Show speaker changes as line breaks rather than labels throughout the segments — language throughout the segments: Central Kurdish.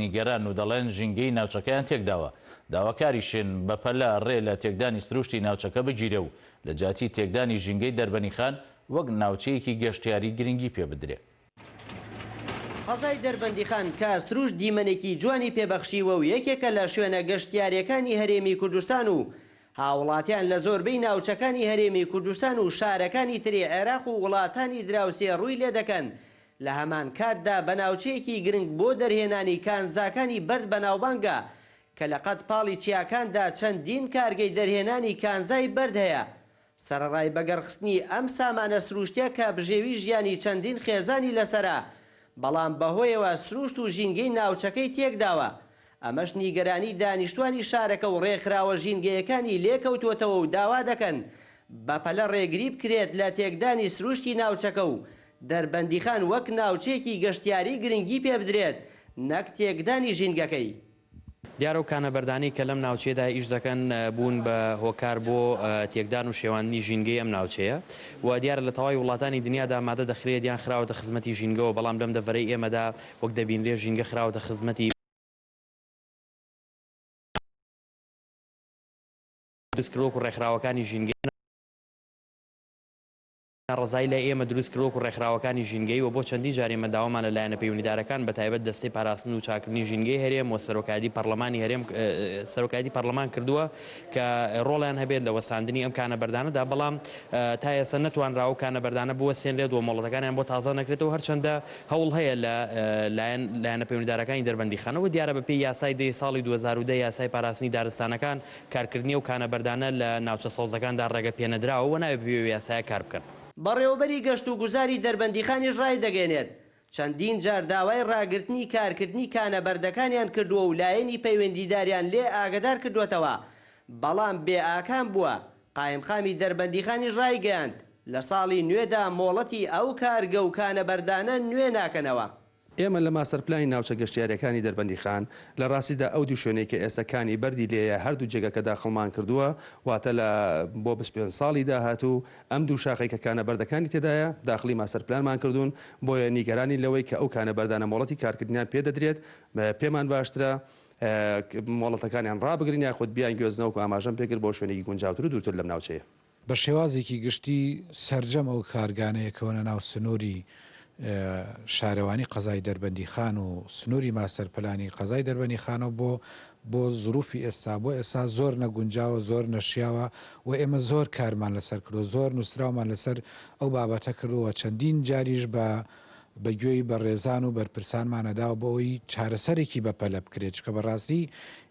نیگەرانن و دەڵێن ژینگەی ناوچەکەیان تێکداوە، داواکاریشن بەپەلە ڕێ لە تێکدانی سروشتی ناوچەکە بگیرێ و لە جیاتی تێکدانی ژینگەی دەربەنیخان وەک ناوچەیەکی گەشتیاری گرنگی پێ بدرێ.
قەزای دەربەندیخان کە سروشت دیمەنێکی جوانی پێ بەخشیوە و یەکێکە لە شوێنە گەشتیارییەکانی هەرێمی کوردستان و هاوڵاتیان لە زۆربەی ناوچەکانی هەرێمی کوردستان و شارەکانی تری عێراق و وڵاتانی دراوسێ ڕووی لێدەکەن لە هەمان کاتدا بە ناوچەیەکی گرنگ بۆ دەرهێنانی کانزاکانی بەرد بەناوبانگە کە لە قەد پاڵی چیاکاندا چەندین کارگەی دەرهێنانی کانزای بەرد هەیە. سەرەڕای بەگەڕخستنی ئەم سامانە سروشتیە کە بژێوی ژیانی چەندین خێزانی لەسەرە، بەڵام بەهۆیەوە سروشت و ژینگەی ناوچەکەی تێکداوە، ئەمەش نیگەرانی دانیشتوانی شارەکە و ڕێکخراوە ژینگەیەکانی لێکەوتووەتەوە و داوا دەکەن بەپەلە ڕێگری بکرێت لە تێکدانی سروشتی ناوچەکە و دەربەندیخان وەک ناوچەیەکی گەشتیاری گرنگی پێبدرێت نەک تێکدانی ژینگەکەی.
دیارە ئەو کانەبەردانەی کە لەم ناوچەیەدا ئیش دەکەن بوون بە هۆکار بۆ تێکدان و شێواندنی ژینگەی ئەم ناوچەیە و دیارە لە تەواوی وڵاتانی دنیادا مادە دەخرێت یان خراوەتە خزمەتی ژینگەوە بەڵام لەم دەڤەرەی ئێمەدا وەک دەبینرێت ژینگە خراوەتە خزمەتی دروستکرد وەکو ڕێکخراوەکانی ژینگەی ناڕەزایی لای ئێمە دروست کرد وەکو ڕێکخراوەکانی ژینگەیی و بۆ چەندین جار ئێمە داوامان لە لایەنە پەیوەندیدارەکان بە تایبەت دەستەی پاراستن و چاککردنی ژینگەی هەرێم و سەرۆکایەتی پەڕلەمانی هەرێم سەرۆکایەتی پەڕلەمان کردووە کە ڕۆڵیان هەبێت لە وەستاندنی ئەم کانە بەردانەدا بەڵام تا ئێستا نەتوانراوە ئەو کانە بەردانە بوەستێنرێت و مۆڵەتەکانیان بۆ تازە نەکرێتەوە هەرچەندە هەوڵ هەیە لە لایەن لایەنە پەیوەندیدارەکانی دەربەندیخانەوە دیارە بەپێی یاسای دەی ساڵی 2010 یاسای پاراستنی دارستانەکان کارکردنی ئەو کانە بەردانە لە ناوچە سەوزەکاندا ڕێگە پێنەدراوە و نابێت بەپێی ئەو یاسایە کار بکەن.
بەڕێوەبەری گەشتوگوزاری دەربەندیخانیش ڕایدەگەیەنێت، چەندین جار داوای ڕاگرتنی کارکردنی کانە بەردەکانیان کردووە و لایەنی پەیوەندیداریان لێ ئاگەدار کردووەتەوە، بەڵام بێ ئاکام بووە، قایمقامی دەربەندیخانیش ڕایگەیاند، لە ساڵی نوێدا مۆڵەتی ئەو کارگە و کانە بەردانە نوێ ناکەنەوە.
ئێمە لە ماستەرپلانی ناوچە گەشتیارییەکانی دەربەندیخان، لە ڕاستیدا ئەو دوو شوێنەی کە ئێستا کانی بەردی لێیە هەردوو جێگەکە داخڵمان کردووە، واتە لە بۆ 25 ساڵی داهاتوو ئەم دوو شاخەی کە کانە بەردەکانی تێدایە داخڵی ماستەرپلانمان کردوون، بۆیە نیگەرانین لەوەی کە ئەو کانە بەردانە مۆڵەتی کارکردنیان پێ دەدرێت، پێمان باشترە مۆڵەتەکانیان ڕابگرین یاخود بیانگوێزنەوە وەکو ئاماژەم پێکرد بۆ شوێنێکی گونجاوتر و دوورتر لەم ناوچەیە.
بە شێوازێکی گشتی سەرجەم ئەو کارگانەیە کەونە ناو سنووری شارەوانی قەزای دەربەندیخان و سنووری ماستەر پلانی قەزای دەربەنیخانەوە بۆ بۆ زروفی ئێستا بۆ ئێستا زۆر نەگونجاوە زۆر نەشیاوە و ئێمە زۆر کارمان لەسەر کردووە زۆر نووسراومان لەسەر ئەو بابەتە کردووە چەندین جاریش بە بە گوێی بەڕێزان و بەرپرسانمانە داوە بۆ ئەوەی چارەسەرێکی بەپەلە بکرێت، چونکە بەڕاستی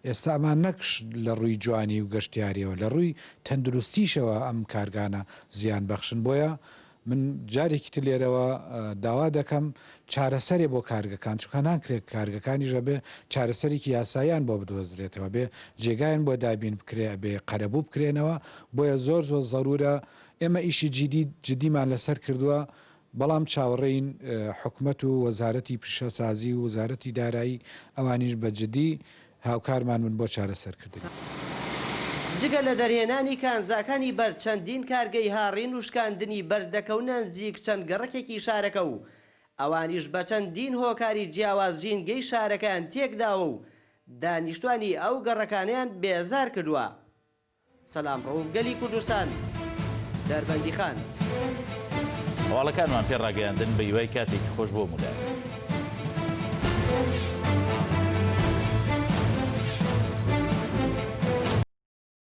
ئێستا ئەمان نەک لە ڕووی جوانی و گەشتیاریەوە لە ڕووی تەندروستیشەوە ئەم کارگانە زیان بەخشن، بۆیە من جارێکی تر لێرەوە داوا دەکەم چارەسەرێ بۆ کارگەکان، چونکە ناکرێت کارگەکانیش ئەبێ چارەسەرێکی یاساییان بۆ بدۆزرێتەوە، ئەبێ جێگایان بۆ دابین بکرێ، ئەبێ قەرەبوو بکرێنەوە، بۆیە زۆر زۆر زەرورە ئێمە ئیشی جیدی جدیمان لەسەر کردووە، بەڵام چاوەڕێین حکومەت و وەزارەتی پیشەسازی و وەزارەتی دارایی ئەوانیش بە جدی هاوکارمان بن بۆ چارەسەرکردنی.
جگە لە دەرهێنانی کانزاکانی بەرد چەندین کارگەی هاڕین و شکاندنی بەرد دەکەونە نزیک چەند گەڕەکێکی شارەکە و ئەوانیش بە چەندین هۆکاری جیاواز ژینگەی شارەکەیان تێکداوە و دانیشتوانی ئەو گەڕەکانەیان بێزار کردووە. سەلام ڕەوف گەلی کوردستان دەربەندیخان.
هەواڵەکانمان پێ ڕاگەیاندن بە هیوای کاتێکی خۆش بۆ هەموو لایەک.